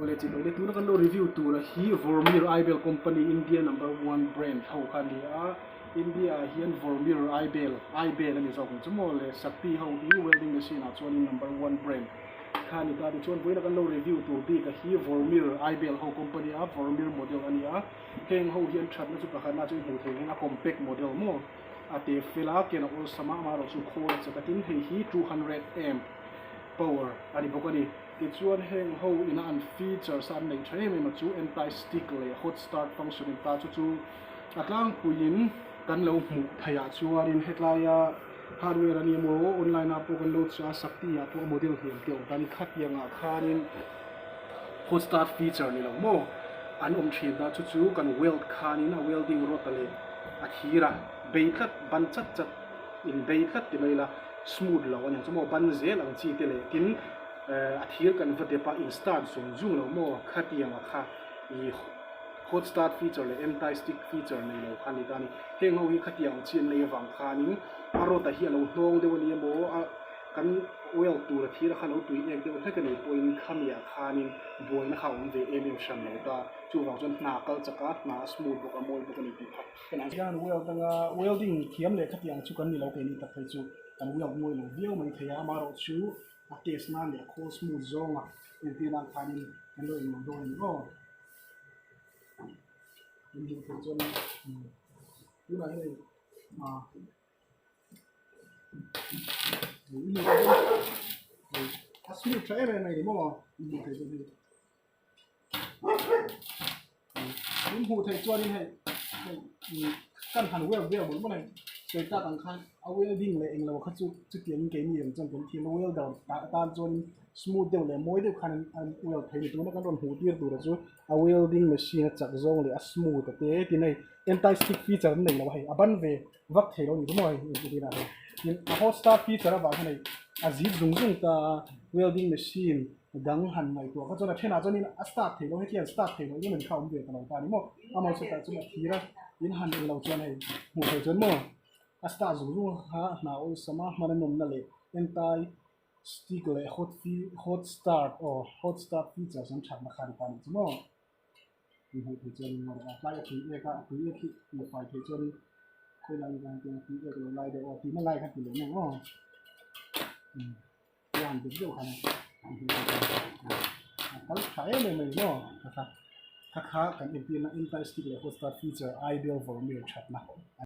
Awle chi awle tuna kan lo review tura hi Vormir Aibel company India number one brand ho kha a ni a, India ah hian Vormir Aibel Aibel a ni zawk ang chu maw le Sakti ho hi welding machine ah chuanin number one brand kha a ni ta tichuan vawiina kan lo review tur bik a hi Vormir Aibel ho company a Vormir model a ni a, heng ho hian thatna chu pakhatna chu i hmuh theih hian a compact model maw a te fel a ken a awlsam a amaherawh chu khawl a chak a tin hei hi 200 amp power a ni bawk a ni. Tichuan heng ho ina an features a an neih tha em em a chu anti stick leh hot start function in ta chu chu a tlangpuiin kan lo hmuh theih ah chuanin hetlaia hardware a ni emaw online ah pawh kan lo chah a Sakti ah pawh a model hniam te a awm ta a ni khatiang ah khanin hot start feature ni lo maw an awm thin ta chu chu kan weld khanin a welding rod a leh a thir a bei tlat ban chat chat in bei tlat ti mai ila smooth lo a ni ang chu maw ban zel ang chi te leh tin a thir kan va dep a in start zung zung lo maw khatiang a kha ih hot start feature leh anti stick feature nei lo kha a ni ta a ni heng ho hi khatiang ang chi an nei avang khanin a rod a hi a lo hnawng deuh a ni emaw a kan weld tur a thir a kha lo tui ek deuh hlek a nih pawhin khamiah khanin buaina kha a awm ve em em hran lo ta chuvang chuan hna kal chak a hna a smooth bawk a mawi bawk a ni tih kha kan ang hian weld anga welding thiam leh khatiang chu kan ni lo keini tak phei chu kan weld mawi lo viau mai thei a amaherawh chu a test nan leh a khawl smooth zawnga entir nan khanin kan lo englo dawn a ni aw in hmuh theih chuan tunah hian hei ah a smooth tha em em mai ni maw in hmuh theih chuan hei in hmuh theih chuanin hei hei kan han weld vel mawlh mawlh a ni sawi tak ang khan a welding leh englo kha chu chutiangin keini ang chuan kan thiam a welder tan chuanin smooth deuh leh mawi deuh khan an weld thei a ni tuna kan rawn hmuh tir tura chu a welding machine a chak zawng leh a smooth a te tin hei anti stick feature an nei lo a hei a ban ve vak thei lo a ni chu maw hei entirah hei tin a hot start feature avang hian hei a zip zung zung ta a welding machine dang han ngaihtuah kha chuan a thenah chuanin a start thei lo heti an start thei lo em em kha a awm ve ta lo ta a ni maw amaw chutah chuan a thir a tin han eng lo chuan hei hmuh theih chuan maw a start zung zung kha hna awlsam a hman a nawmna leh entai stick leh hot hot start aw hot start features an thatna kha a ni ta a nih chu maw hmuh theih chuan in a tlai a tui ek a a tui ek hi tihfai theih chuan khawi lai ah hian a tui ek lo lai deuh aw tihna lai kha ti leh mai aw. Hian dik deuh khan a kal tha em em a ni maw kha kha kha kan entirna anti stick leh hot start feature ideal vormir thatna.